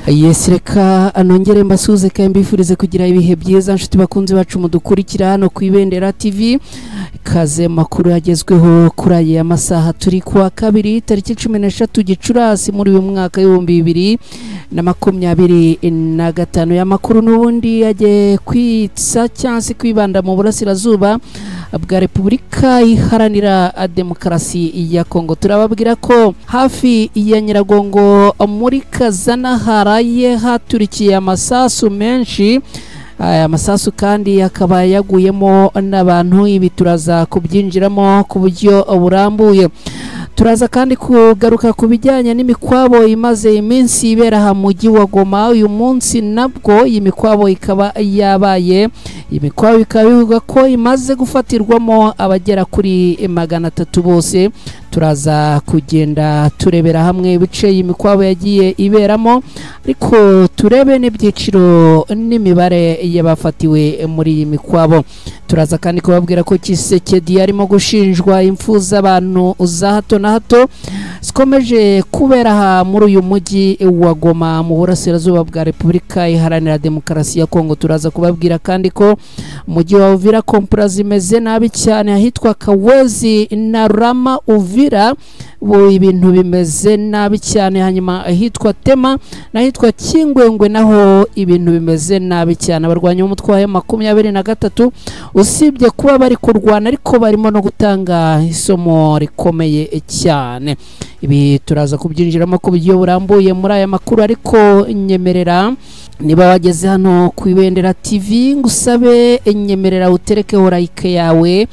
Yes, reka nongere mbasuze kandi mbifurize kugira ibihe byiza nshuti bakunzi bacu mudukurikira hano ku Ibendera TV. Kaze makuru yagezweho kuri aya masaha, turi kuwa kabiri tariki 13 Gicurasi muri uyu mwaka 2025. Ya makuru n'ubundi yagiye kwitsa cyangwa se kwibanda mu burasirazuba bwa Repubulika Iharanira Demokarasi ya Kongo. Turababwira ko hafi ya Nyiragongo muri Kazana haraye haturikiye amasasu menshi. Aya masasu kandi akaba yaguyemo n'abantu. Ibi turaza kubyinjiramo ku buryo burambuye. Turaza kandi kugaruka ku bijyanye n'imikwabo imaze iminsi ibera aha mujyi wa Goma. Uyu munsi nabwo iyi mikwabo ikaba yabaye. Iyi mikwabo ikaba bivugwa ko imaze gufatirwamo abagera kuri 300 bose. Turaza kugenda turebera hamwe ibice iyi mikwabo yagiye iberamo, ariko turebe n'ibyiciro n'imibare y'abafatiwe muri iyi mikwabo. Turaza kandi kubabwira ko Tshisekedi arimo gushinjwa impfu z'abantu za hato na hato zikomeje kubera aha muri uyu mujyi wa Goma mu burasirazuba bwa Repubulika Iharanira Demokarasi ya Kongo. Turaza kubabwira kandi ko umujyi wa Uvira kompura zimeze nabi cyane, ahitwa Kawezi na Rama Uvira ibintu bimeze nabi cyane, hanyuma ahitwa Tema n'ahitwa Kingwengwe naho ibintu bimeze nabi cyane. Abarwanyi b'umutwe wa M23 usibye kuba bari kurwana ariko barimo no gutanga isomo rikomeye cyane. Ibi turaza kubyinjiramo ku buryo burambuye muri aya makuru, ariko nyemerera niba wageze hano ku Ibendera TV ngusabe nyemerera uterekeho like yawe,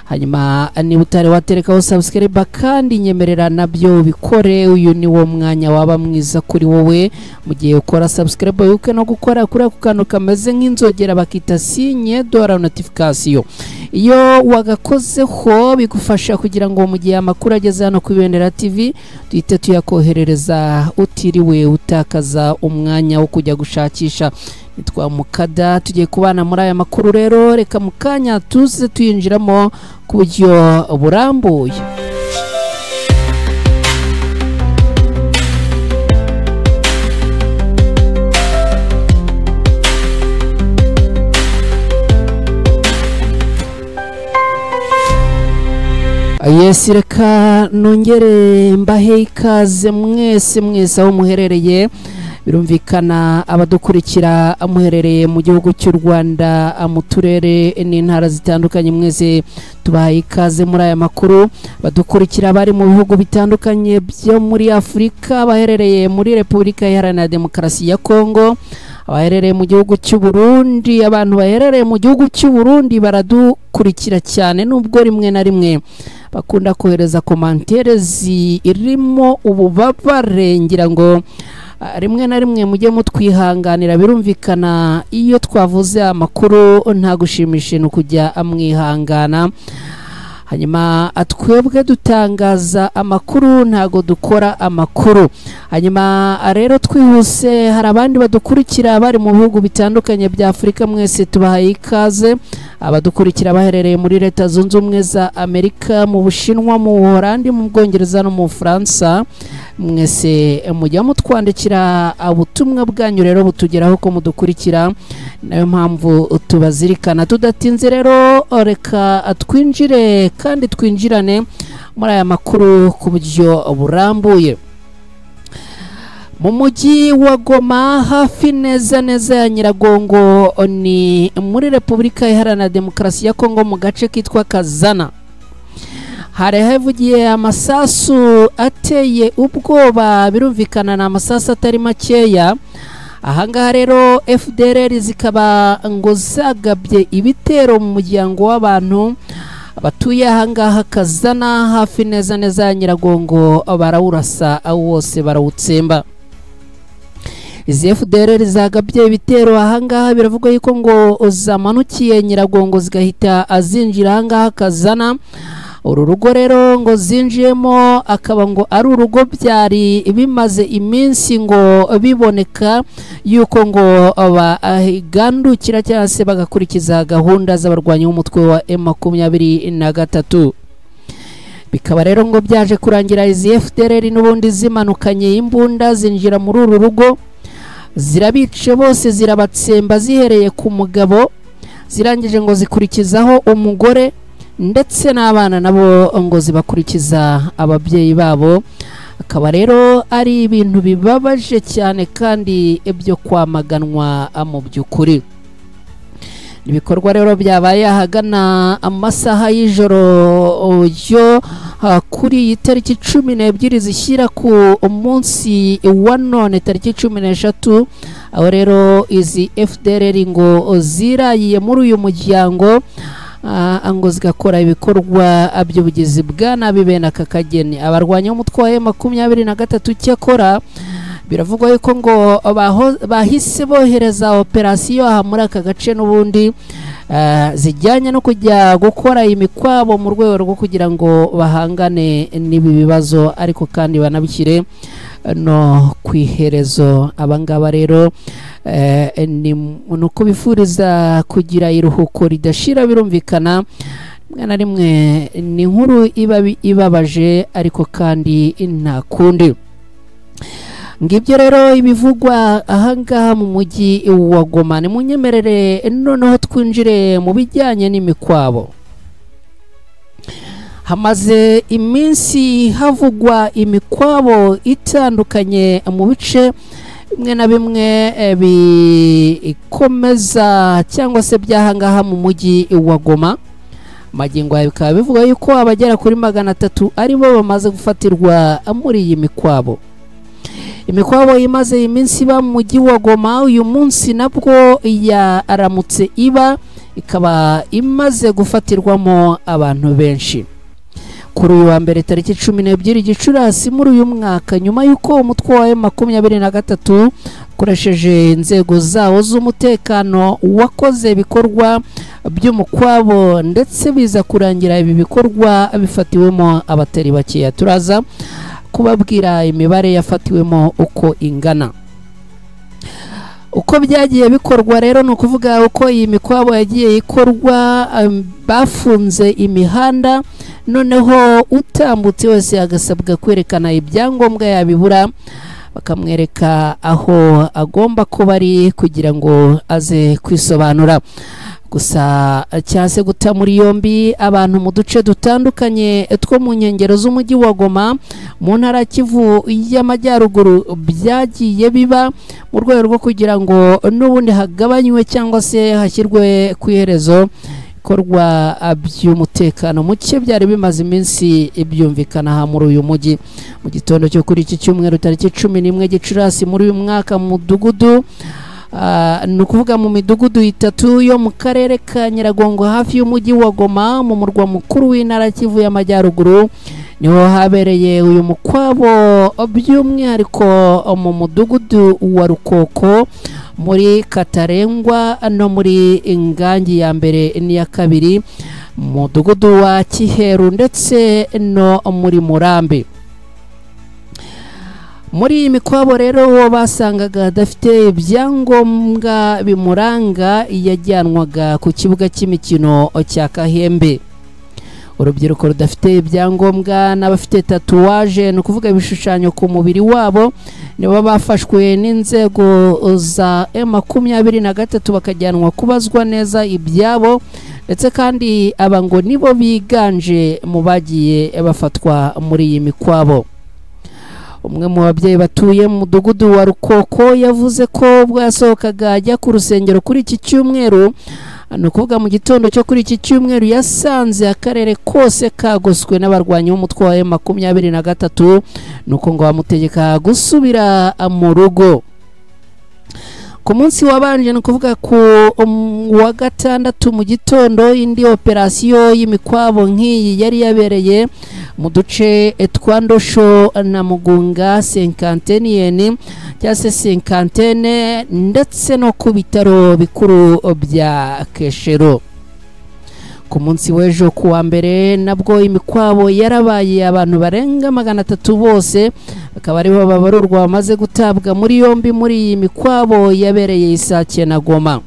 hanyuma niba utari waterekaho subscribe kandi nyemerera nabyo bikore. Uyu ni wo mwanya waba mwiza kuri wowe mu gihe ukora subscribe, yuke no gukora kuri ako kantu kameze nk'inzogera bakita signe de notification. Iyo wagakozeho bigufasha kugira ngo mu gihe amakuru ageze hano ku Ibendera TV duhite tuyakoherereza utiriwe utakaza umwanya wo kujya gushakisha. Nitwa Mukada, tugiye kubana muri aya makuru. Rero reka mukanya tuze tuyinjiramo ku buryo burambuye. Yes, reka nongere mbahe ikaze mwese mwese aho muherereye. Birumvikana abadukurikira muherereye mu gihugu cy'u Rwanda mu turere n'intara zitandukanye, mwese tubahaye ikaze muri aya makuru. Badukurikira bari mu bihugu bitandukanye byo muri Afurika, baherereye muri Repubulika Iharanira Demokarasi ya Kongo, abaherereye mu gihugu cy'u Burundi. Abantu baherereye mu gihugu cy'u Burundi baradukurikira cyane, nubwo rimwe na rimwe bakunda kohereza komantere zirimo ububabare, ngira ngo rimwe na rimwe mujye mutwihanganira. Birumvikana iyo twavuze amakuru nta gushimisha no kujya amwihangana. Hanyuma twebwe dutangaza amakuru ntago dukora amakuru. Hanyuma rero twihuse, hari abandi badukurikira bari mu bihugu bitandukanye bya Afurika, mwese tubahaye ikaze. Abadukurikira baherereye muri Leta Zunze Ubumwe za Amerika, mu Bushinwa, mu Buholandi, mu Bwongereza no mu Bufaransa, mwese mujya mutwandikira ubutumwa bwanyu rero butugeraho ko mudukurikira, nayo mpamvu tubazirikana. Tudatinze rero reka twinjire kandi twinjirane muri aya makuru ku buryo burambuye. Mu mujyi wa Goma hafi neza neza ya Nyiragongo ni muri Repubulika Iharanira Demokarasi ya Kongo mu gace kitwa Kazana, hari havugiye amasasu ateye ubwoba. Birumvikana na amasasu atari makeya. Ahangaha rero FDLR zikaba ngo zagabye ibitero mu muryango w'abantu batuye ahangaha Kazana hafi neza neza ya Nyiragongo, barawurasa wose barawutsemba. Izi FDLR zagabye ibitero ahangaha biravugwa yuko ngo zamanukiye Nyiragongo zigahita azinjira ahangaha Kazana. Uru rugo rero ngo zinjiyemo akaba ngo ari urugo byari bimaze iminsi ngo biboneka yuko ngo bagandukira cyangwa se bagakurikiza gahunda z'abarwanyi b'umutwe wa M23. Bikaba rero ngo byaje kurangira izi FDLR n'ubundi zimanukanye imbunda zinjira muri uru rugo. Zirabice bose, zirabatsemba zihereye ku mugabo, zirangije ngo zikurikizaho umugore ndetse n'abana nabo ngo zibakurikiza ababyeyi babo. Akaba rero ari ibintu bibabaje cyane kandi ibyo kwamaganwa mu by'ukuri. Ibikorwa rero byabaye ahagana amasaha y'ijoro yo kuri iyi tariki 12 zishyira ku munsi wa none tariki 13, aho rero izi FDLR ngo zirayiye muri uyu muryango ngo zigakora ibikorwa by'ubugizi bwa nabi bene aka kageni. Abarwanya umutwe wa M23 cyakora biravugwa yuko ngo bahise bohereza operasiyo aha muri aka gace n'ubundi zijyanye no kujya gukora imikwabo mu rwego rwo kugira ngo bahangane n'ibi bibazo, ariko kandi banabishyire no kwiherezo. Abangaba rero ni uko bifuriza kugira iruhuko ridashira. Birumvikana rimwe na rimwe ni inkuru ibabaje, ariko kandi nta kundi. Ngibyo rero ibivugwa ahangaha mu mujyi wa Goma. Ni munyemerere noneho twinjire mu bijyanye n'imikwabo. Hamaze iminsi havugwa imikwabo itandukanye mu bice bimwe na bimwe bikomeza cyangwa se byahangaha mu mujyi wa Goma. Magingo aya bikaba bivuga yuko abagera kuri 300 aribo bamaze gufatirwa muri iyi mikwabo. Imikwabo imaze iminsi iba mu mujyi wa Goma, uyu munsi nabwo yaramutse iba, ikaba imaze gufatirwamo abantu benshi. Kuri uyu wa mbere tariki 12 Gicurasi muri uyu mwaka, nyuma y'uko umutwe wa M23 ukoresheje inzego zawo z'umutekano wakoze ibikorwa by'umukwabo ndetse biza kurangira ibi bikorwa bifatiwemo abatari bakeya. Turaza kubabwira imibare yafatiwemo uko ingana. Uko byagiye bikorwa rero ni ukuvuga uko iyi mikwabo yagiye ikorwa, bafunze imihanda, noneho utambutse wese agasabwa kwerekana ibyangombwa, yabibura bakamwereka aho agomba kuba ari kugira ngo aze kwisobanura. Gusa cyase guta muri yombi abantu mu duce dutandukanye two mu nkengero z'umujyi wa Goma mu ntara Kivu y'Amajyaruguru byagiye biba mu rwego rwo kugira ngo n'ubundi hagabanywe cyangwa se hashyirwe ku iherezo ibikorwa by'umutekano muke byari bimaze iminsi byumvikana aha muri uyu mujyi. Mu gitondo cyo kuri iki cyumweru tariki 11 Gicurasi muri uyu mwaka, mu mudugudu ni ukuvuga mu midugudu itatu yo mu karere ka Nyiragongo hafi y'umujyi wa Goma mu murwa mukuru w'intara Kivu y'Amajyaruguru, niho habereye uyu mukwabo, by'umwihariko mu mudugudu wa Rukoko, muri Katarengwa no muri Ingangi ya mbere n'iya kabiri, mu mudugudu wa Kiheru ndetse no muri Murambi. Muri iyi mikwabo rero uwo basangaga adafite ibyangombwa bimuranga yajyanwaga ku kibuga cy'imikino cya Kahembe. Urubyiruko rudafite ibyangombwa n'abafite tatuwaje, ni ukuvuga ibishushanyo ku mubiri wabo, nibo bafashwe n'inzego za M23 bakajyanwa kubazwa neza ibyabo, ndetse kandi aba ngo nibo biganje mu bagiye bafatwa muri iyi mikwabo. Umwe mu babyeyi batuye mu mudugudu wa Rukoko yavuze ko ubwo yasohokaga ajya ku rusengero kuri iki cyumweru, ni ukuvuga mu gitondo cyo kuri iki cyumweru, yasanze akarere kose kagoswe n'abarwanyi b'umutwe wa M23, nuko ngo bamutegeka gusubira mu rugo. Ku munsi wabanje, ni ukuvuga ku wa gatandatu mu gitondo, indi operasiyo y'imikwabo nk'iyi yari yabereye mu duce twa Ndosho na Mugunga Cinquanteniyeni cyangwa se Cinquantene, ndetse no ku bitaro bikuru bya Keshero. Ku munsi w'ejo ku wa mbere nabwo imikwabo yarabaye, abantu barenga 300 bose bakaba aribo babarurwa bamaze gutabwa muri yombi muri iyi mikwabo yabereye Isake na Goma.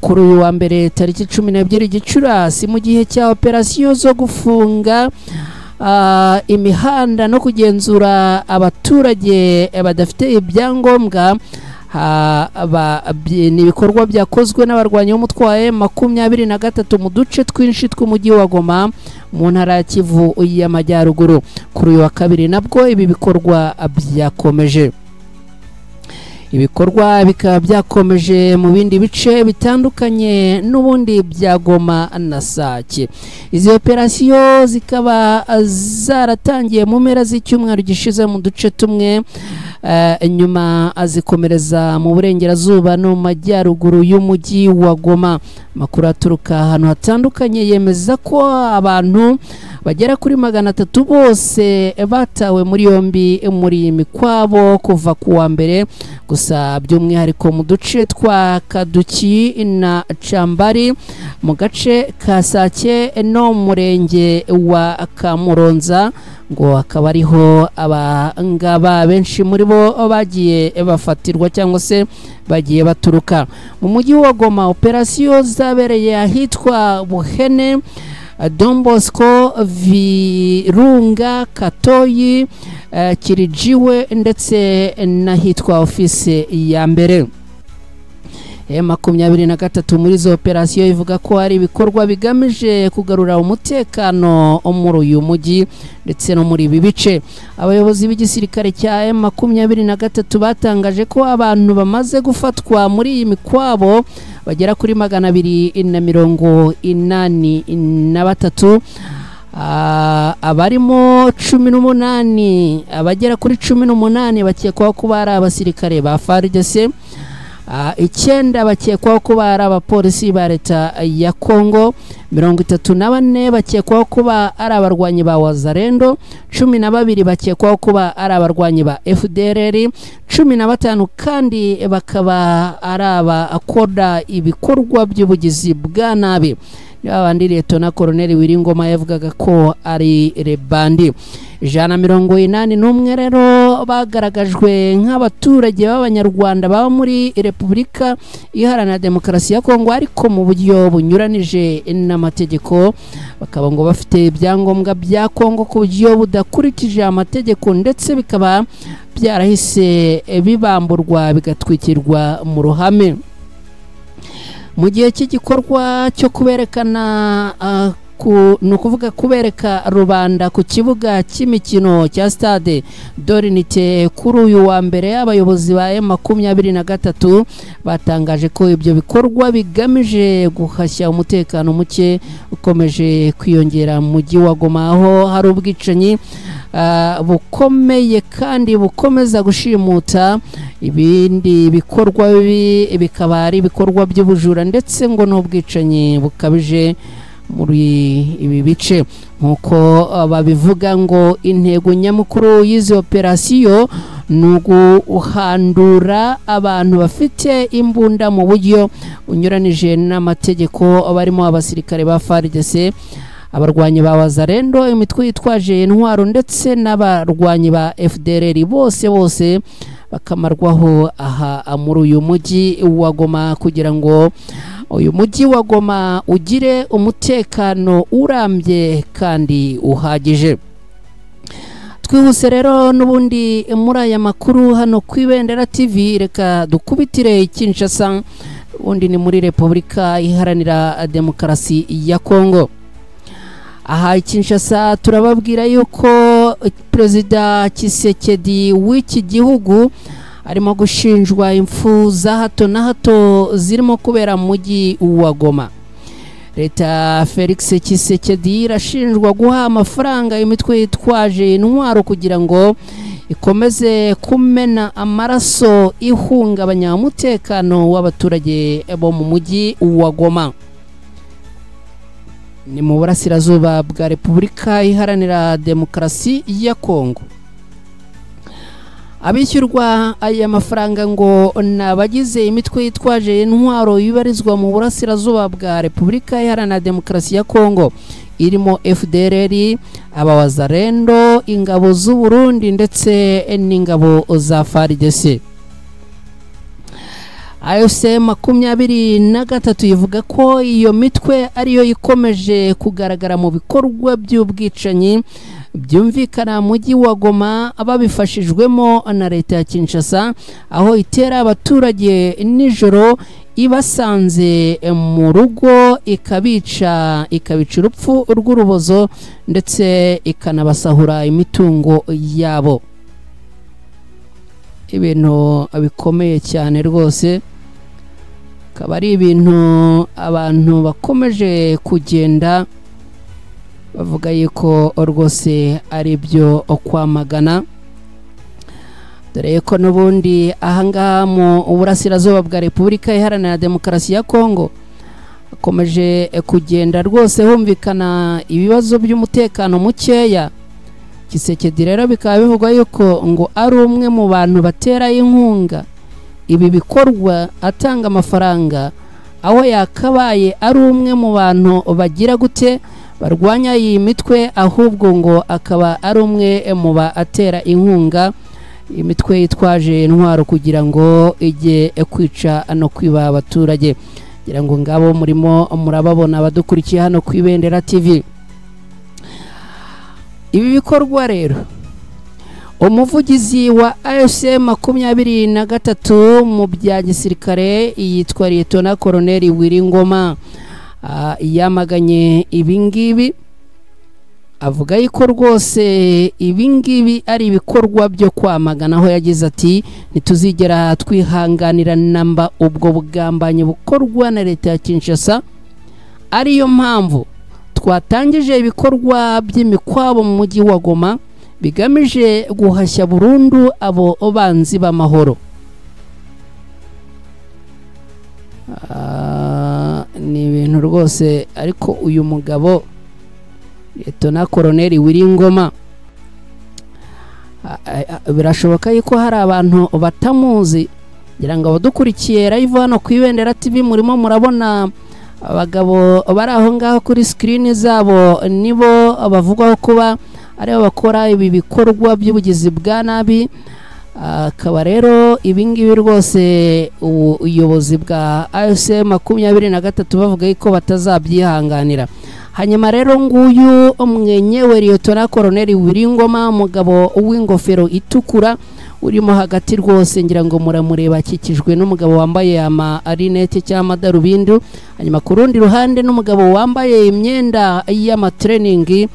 Kuri uyu wa mbere tariki 12 Gicurasi, mu gihe cya operasiyo zo gufunga imihanda no kugenzura abaturage badafite ibyangombwa, Ni ibikorwa byakozwe n'abarwanyi b'umutwe wa M23 mu duce twinshi tw'umujyi wa Goma mu ntara ya Kivu y'Amajyaruguru. Kuri uyu wa kabiri nabwo ibi bikorwa byakomeje. Ibikorwa bikaba byakomeje mu bindi bice bitandukanye n'ubundi bya Goma na Sake. Izi operasiyo zikaba zaratangiye mu mpera z'icyumweru gishize mu duce tumwe, nyuma azikomereza mu burengerazuba no mu majyaruguru y'umujyi wa Goma. Amakuru aturuka ahantu hatandukanye yemeza ko abantu bagera kuri 300 bose batawe muri yombi muri iyi mikwabo kuva ku wa mbere, gusa by'umwihariko mu duce twa Kaduki na Cambari mu gace ka Sake no mu murenge wa Kamuronza, ngo akaba ariho abangaba benshi muri bo bagiye bafatirwa cyangwa se bagiye baturuka. Mu mujyi wa Goma operasiyo zabereye ahitwa Buhene, Don Bosco, Virunga, Katoyi, Kirijiwe ndetse n'ahitwa ofisi ya mbere. M23 muri izo operasiyo ivuga ko hari ibikorwa bigamije kugarura umutekano muri uyu mujyi ndetse no muri ibi bice. Abayobozi b'igisirikare cya M23 batangaje ko abantu bamaze gufatwa muri iyi mikwabo bagera kuri 283, abarimo 18, abagera kuri 18 bakekwaho kuba ari abasirikare ba FARDC, 9 bakekwaho kuba ari abapolisi ba leta ya Kongo, 34 bakekwaho kuba ari abarwanyi ba Wazalendo, 12 bakekwaho kuba ari abarwanyi ba FDLR, 15 kandi bakaba ari abakora ibikorwa by'ubugizi bwa nabi. Abandi Liyetona Koloneli Wiringoma yavugaga ko ari rebandi. 181 rero bagaragajwe nk'abaturage b'Abanyarwanda baba muri Repubulika Iharanira Demokarasi ya Kongo ariko mu buryo bunyuranije n'amategeko, bakaba ngo bafite ibyangombwa bya Kongo ku buryo budakurikije amategeko, ndetse bikaba byarahise bibamburwa bigatwikirwa mu ruhame. Mu gihe cy'igikorwa cyo kuberekana ni ukuvuga kubereka rubanda ku kibuga cy'imikino cya Stade Dorinite kuri uyu wa mbere, abayobozi ba M23 batangaje ko ibyo bikorwa bigamije guhashya umutekano muke ukomeje kwiyongera mu mujyi wa Goma, aho hari ubwicanyi bukomeye kandi bukomeza gushimuta. Ibindi bikorwa bibi bikaba ari ibikorwa by'ubujura ndetse ngo n'ubwicanyi bukabije muri ibi bice. Nkuko babivuga ngo intego nyamukuru y'izi operasiyo ni uguhandura abantu bafite imbunda mu buryo bunyuranije n'amategeko, barimo abasirikare ba FARDC, abarwanyi ba Wazalendo, imitwe yitwaje intwaro ndetse n'abarwanyi ba FDLR, bose bose bakamarwaho aha muri uyu mujyi wa Goma kugira ngo uyu mujyi wa Goma ugire umutekano urambye kandi uhagije. Twihuse rero n'ubundi muri aya makuru hano ku Ibendera TV, reka dukubitire Kinshasa, ubundi ni muri Repubulika Iharanira Demokarasi ya Kongo. Aha Kinshasa turababwira yuko Perezida Tshisekedi w'iki gihugu arimo gushinjwa impfu za hato na hato zirimo kubera mu mujyi wa Goma. Leta Felix Tshisekedi irashinjwa guha amafaranga imitwe yitwaje intwaro kugira ngo ikomeze kumena amaraso ihungabanya umutekano w'abaturage bo mu mujyi wa Goma. Ni mu burasirazuba bwa Repubulika Iharanira Demokarasi ya Kongo. Abishyurwa aya mafaranga ngo ni abagize imitwe yitwaje intwaro ibarizwa mu burasirazuba bwa Repubulika Iharanira Demokarasi ya Kongo, irimo FDLR, abawazarendo, ingabo z'u Burundi ndetse n'ingabo za FARDC. AFC 23 ivuga ko iyo mitwe ariyo ikomeje kugaragara mu bikorwa by'ubwicanyi Byumvikana mujyi wa Goma babifashijwemo na leta ya Kinshasa, aho itera abaturage nijoro ibasanze mu rugo ikabica, ikabica urupfu rw'urubozo ndetse ikanabasahura imitungo yabo. Ibintu bikomeye cyane rwose, akaba ari ibintu abantu bakomeje kugenda bavuga yuko rwose ari byo kwamagana, dore ko n'ubundi ahangaha mu burasirazuba bwa Repubulika Iharanira Demokarasi ya Kongo hakomeje kugenda rwose humvikana ibibazo by'umutekano mukeya. Tshisekedi rero bikaba bivugwa yuko ngo ari umwe mu bantu batera inkunga ibi bikorwa, atanga amafaranga, aho yakabaye ari umwe mu bantu bagira gute barwanya iyi mitwe, ahubwo ngo akaba ari umwe mu batera inkunga imitwe yitwaje intwaro kugira ngo ijye kwica no kwiba abaturage. Ngira ngo ngabo murimo murababona abadukurikiye hano ku Ibendera TV. Ibi bikorwa rero, umuvugizi wa AFC 23 mu bya gisirikare yitwa Liyetona Koloneli Willy Ngoma yamaganye ibingibi, avuga yuko rwose ibingibi ari ibikorwa byo kwamagana, aho yagize ati ntituzigera twihanganira namba ubwo bugambanyi bukorwa na leta ya Kinshasa, ariyo mpamvu twatangije ibikorwa by'imikwabo mu mujyi wa Goma bigamije guhashya burundu abo banzi b'amahoro. Ni ibintu rwose, ariko uyu mugabo Liyetona Koloneli Willy Ngoma birashoboka yuko hari abantu batamuzi. Ngira ngo abadukurikiye live hano ku Ibendera TV murimo murabona abagabo bari aho ngaho kuri screen zabo, nibo bavugwaho kuba aribo bakora ibi bikorwa by'ubugizi bwa nabi. Akaba rero ibingibi rwose ubuyobozi bwa AFC 23 bavuga yuko batazabyihanganira. Hanyuma rero nguyu mwenyewe Liyetona Koloneli Willy Ngoma, umugabo w'ingofero itukura urimo hagati rwose, ngira ngo muramureba, akikijwe n'umugabo wambaye amarinete cyangwa amadarubindi, hanyuma ku rundi ruhande n'umugabo wambaye imyenda y'amatraining.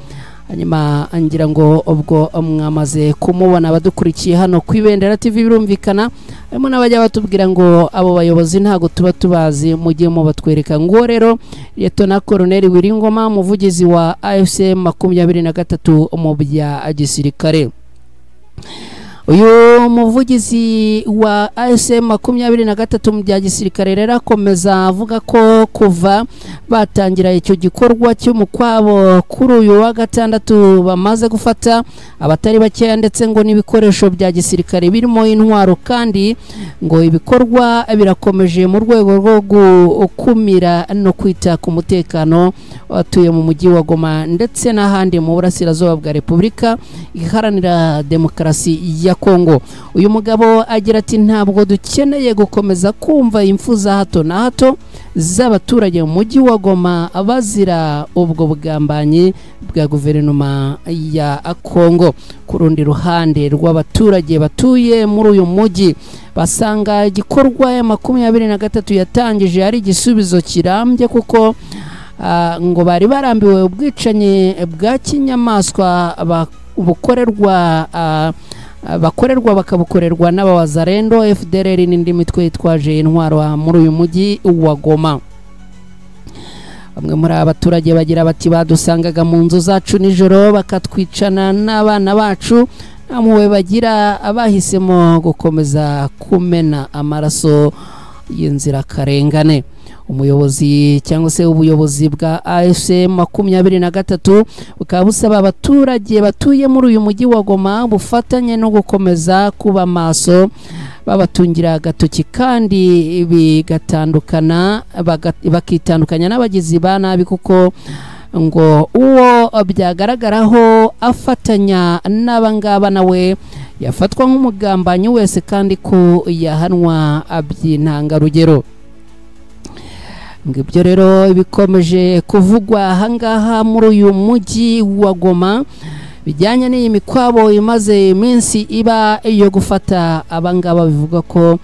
Hanyuma ngira ngo ubwo mwamaze kumubona abadukurikiye hano ku Ibendera TV, birumvikana harimo n'abajya batubwira ngo abo bayobozi ntago tuba tubazi, mujye mu batwereka. Ngo rero Liyetona Koloneli Willy Ngoma, umuvugizi wa AFC 23 mu bya gisirikare. Uyu muvugizi wa AFC 23 mu bya gisirikare rero akomeza avuga ko kuva batangira icyo gikorwa cy'umukwabo kuri uyu wa gatandatu bamaze gufata abatari bakeya, ndetse ngo n'ibikoresho bya gisirikare birimo intwaro, kandi ngo ibikorwa birakomeje mu rwego rwo gukumira no kwita ku mutekano watuye mu mujyi wa Goma ndetse n'ahandi mu burasirazuba bwa Repubulika Iharanira Demokarasi ya Kongo. Uyu mugabo agira ati ntabwo dukeneye gukomeza kumva impfu za hato na hato z'abaturage mu mujyi wa Goma bazira ubwo bugambanyi bwa guverinoma ya Kongo. Ku rundi ruhande rw'abaturage batuye muri uyu mujyi basanga igikorwa ya 23 yatangije ari igisubizo kirambye, kuko ngo bari barambiwe ubwicanyi bwa kinyamaswa bukorerwa bakorerwa bakabukorerwa n'abawazarendo FDLR n'indi mitwe yitwaje intwaro muri uyu mujyi wa Goma. Bamwe muri abaturage bagira bati badusangaga mu nzu zacu nijoro bakatwicana n'abana bacu, ntamuwe bagira, abahisemo gukomeza kumena amaraso y'inzirakarengane. Umuyobozi cyangwa se ubuyobozi bwa AFC 23 bukaba busaba abaturage batuye muri uyu mujyi wa Goma bufatanye no gukomeza kuba maso, babatungira agatoki kandi bigatandukana bakitandukanya n'abagizi ba nabi, kuko ngo uwo byagaragaraho afatanya n'abangaba nawe yafatwa nk'umugambanyi wese kandi ko yahanwa by'intangarugero. Ngibyo rero bikomeje kuvugwa ahangaha muri uyu mujyi wa Goma. Bijyanye n'iyi mikwabo imaze iminsi iba iyo gufata abangaba bivuga ko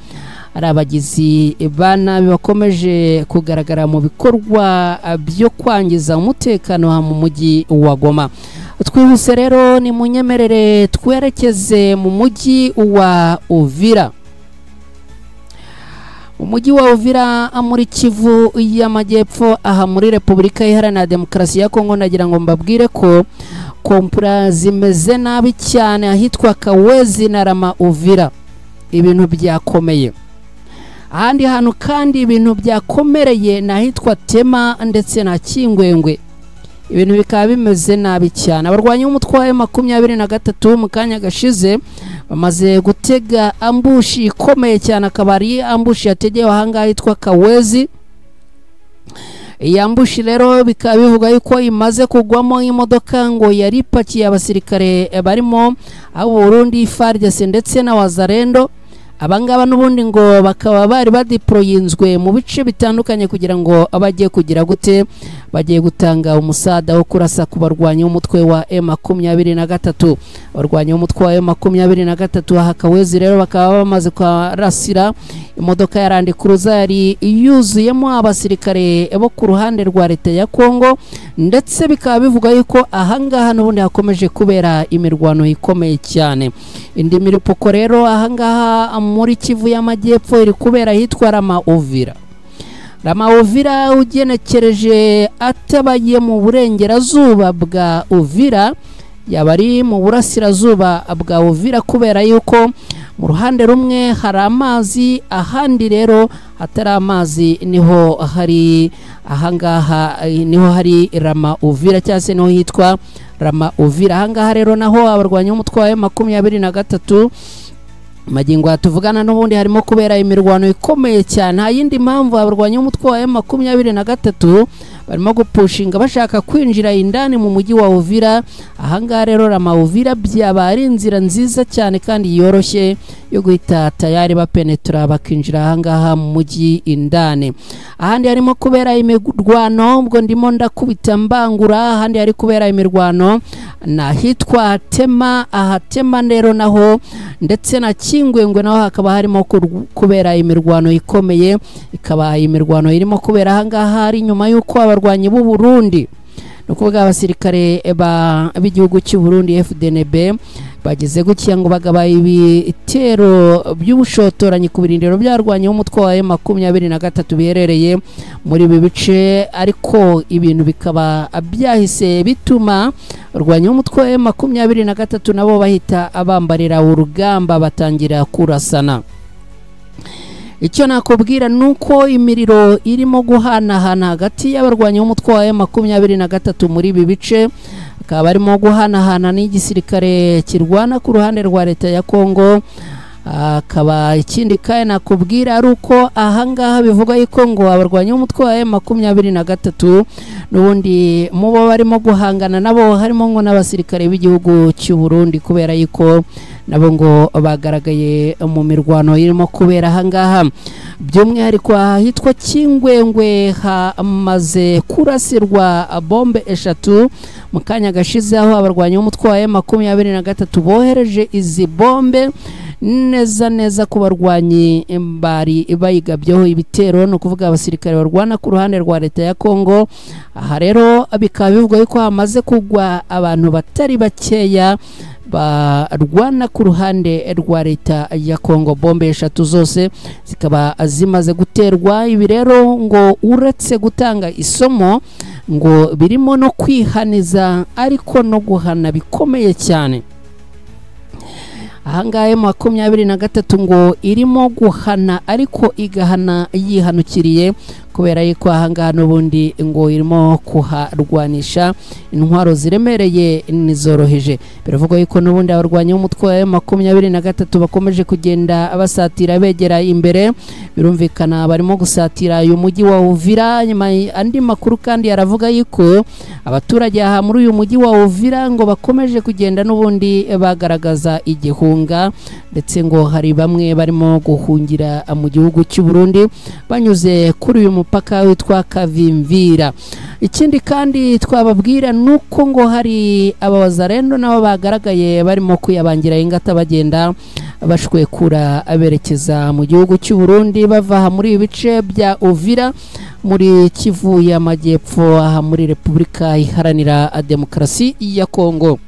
ari abagizi ba nabi bakomeje kugaragara mu bikorwa byo kwangiza umutekano mu mujyi wa Goma. Twihuse rero ni munyemerere twerekeze mu mujyi wa Uvira. Mu mujyi wa Uvira muri Kivu y'Amajyepfo, aha muri Repubulika Iharanira Demokarasi ya Kongo, nagira ngo mbabwire ko kompura zimeze nabi cyane ahitwa Kawezi na Rama Uvira. Ibintu byakomeye. Ahandi hantu kandi ibintu byakomereye nahitwa Tema ndetse na Kingwengwe. Ibintu bikaba bimeze nabi cyane. Abarwanyi b'umutwe wa M23 mu kanya gashize bamaze gutega ambushi ikomeye cyane, akaba ari ambushi yategewe ahangaha hitwa Kawezi. Iyi ambushi rero bikaba bivuga yuko imaze kugwamo imodoka ngo yari ipakiye abasirikare barimo abo Burundi, FARDC ndetse na Wazalendo. Abangaba n'ubundi ngo bakaba bari badeployinzwe mu bice bitandukanye kugira ngo abagiye kugira gute, bagiye gutanga umusada wo kurasa ku barwanyi b'umutwe wa M23. Abarwanyi b'umutwe wa M23 aha Kawezi rero bakaba bamaze kurasira imodoka ya Land Cruiser yari yuzuyemo abasirikare bo ku ruhande rwa leta ya Kongo, ndetse bikaba bivuga yuko ahangaha n'ubundi hakomeje kubera imirwano ikomeye cyane. Indi miripoko rero ahangaha muri Kivu y'Amajyepfo iri kubera hitwa Rama Uvira. Rama Uvira ugenekereje atabaye mu burengerazuba bwa Uvira, yaba ari mu burasirazuba bwa Uvira, kubera yuko mu ruhande rumwe hari amazi, ahandi rero hatari amazi niho hari ahangaha niho hari Rama Uvira cyangwa se niho hitwa Rama Uvira. Ahangaha rero naho abarwanyi b'umutwe wa M23 magingo tuvugana n'ubundi harimo kubera imirwano ikomeye cyane. Nta yindi mpamvu abarwanyi b'umutwe wa M23 barimo gupushinga bashaka kwinjira indani mu mujyi wa Uvira. Ahangaha rero Rama Uvira byaba ari inzira nziza cyane kandi yoroshye yo guhita tayari bapenetra bakinjira ahangaha mu mujyi indani. Ahandi harimo kubera imirwano, ubwo ndimo ndakubita mbangura, ahandi hari kubera imirwano na hitwa Tema. Aha Tema rero naho ndetse na Kingwengwe naho hakaba harimo kubera imirwano ikomeye, ikaba imirwano irimo kubera ahangaha ari nyuma yuko abarwanyi b'u Burundi, no kuvuga abasirikare b'igihugu cy'u Burundi FDNB bageze gukiya ngo bagaba ibitero by'ubushotoranyi ku birindiro byarwanye umutwe wa M23 biherereye muri ibi bice, ariko ibintu bikaba byahise bituma rwanya umutwe wa M23 nabo bahita abambarira urugamba batangira kurasana. Icyo nakubwira nuko imiriro irimo guhanahana hagati y'abarwanyi b'umutwe wa M23 muri ibi bice, akaba barimo guhanahana n'igisirikare kirwana ku ruhande rwa leta ya Kongo. Akaba ikindi kandi nakubwira ari uko ahangaha bivuga yuko ngo abarwanyi b'umutwe wa M23 n'ubundi mu bo barimo guhangana nabo harimo ngo n'abasirikare b'igihugu cy'u Burundi, kubera yuko nabo ngo bagaragaye mu mirwano irimo kubera ahangaha. By'umwihariko ahitwa Kingwengwe hamaze kurasirwa bombe 3 mu kanya gashize, aho abarwanyi b'umutwe wa M23 bohereje izi bombe neza neza ku barwanyi bari bayigabyeho ibitero, no kuvuga abasirikare barwana ku ruhande rwa leta ya Kongo. Aha rero bikaba bivugwa yuko hamaze kugwa abantu batari bakeya barwana ku ruhande rwa leta ya Kongo. Bombe 3 zose zikaba zimaze guterwa. Ibi rero ngo uretse gutanga isomo ngo birimo no kwihaniza ariko no guhana bikomeye cyane. Ahangaha M23 ngo irimo guhana ariko igahana yihanukiriye, kubera yuko ahangaha n'ubundi ngo irimo kuharwanisha intwaro ziremereye nizoroheje. Biravugwa yuko n'ubundi abarwanyi b'umutwe wa M23 bakomeje kugenda basatira begera imbere, birumvikana barimo gusatira uyu mujyi wa Uvira. Nyuma andi makuru kandi yaravuga yuko abaturage aha muri uyu mujyi wa Uvira ngo bakomeje kugenda n'ubundi bagaragaza igihunga, ndetse ngo hari bamwe barimo guhungira mu gihugu cy'u Burundi banyuze kuri uyu mupaka witwa Kavimvira. Ikindi kandi twababwira nuko ngo hari abawazarendo nabo bagaragaye barimo kuyabangira ingata bagenda bashwekura aberekeza mu gihugu cy'u Burundi, bava muri ibice bya Uvira muri Kivu y'Amajyepfo, aha muri Repubulika Iharanira Demokarasi ya Kongo.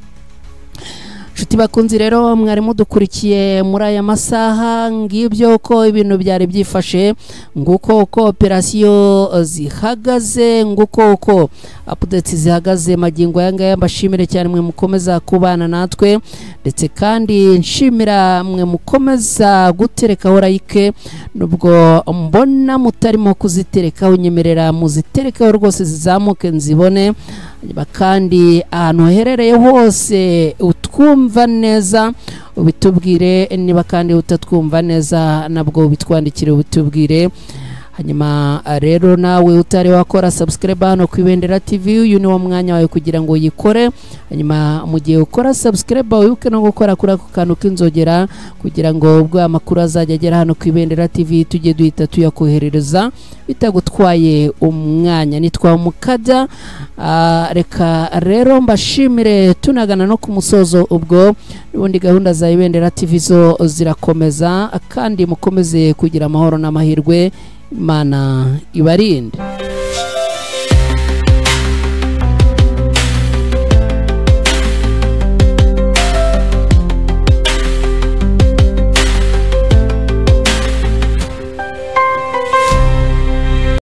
Nshuti bakunzi rero mwari mudukurikiye muri aya masaha, ngibyo ko ibintu byari byifashe, nguko uko operasiyo zihagaze, nguko uko updates zihagaze magingo aya ngaya. Mbashimire cyane mwe mukomeza kubana natwe, ndetse kandi nshimira mwe mukomeza guterekaho like, nubwo mbona mutarimo kuziterekaho, nyemerera muziterekaho rwose zizamuke nzibone. Kandi ahantu herereye hose utwumva neza ubitubwire, niba kandi utatwumva neza nabwo ubitwandikire ubitubwire. Hanyuma rero nawe utari wakora subscribe hano ku Ibendera TV, uyu ni wo mwanya wawe kugira ngo uyikore. Hanyuma mu gihe ukora subscribe wibuke no gukora kuri ako kantu k'inzogera, kugira ngo ubwo amakuru azajya agera hano ku Ibendera TV tujye duhita tuyakoherereza bitagutwaye umwanya. Nitwa Mukada, reka rero mbashimire, tunagana no ku musozo. Ubwo n'ubundi gahunda za Ibendera TV zo zirakomeza, kandi mukomeze kugira amahoro n'amahirwe. Imana ibarinde.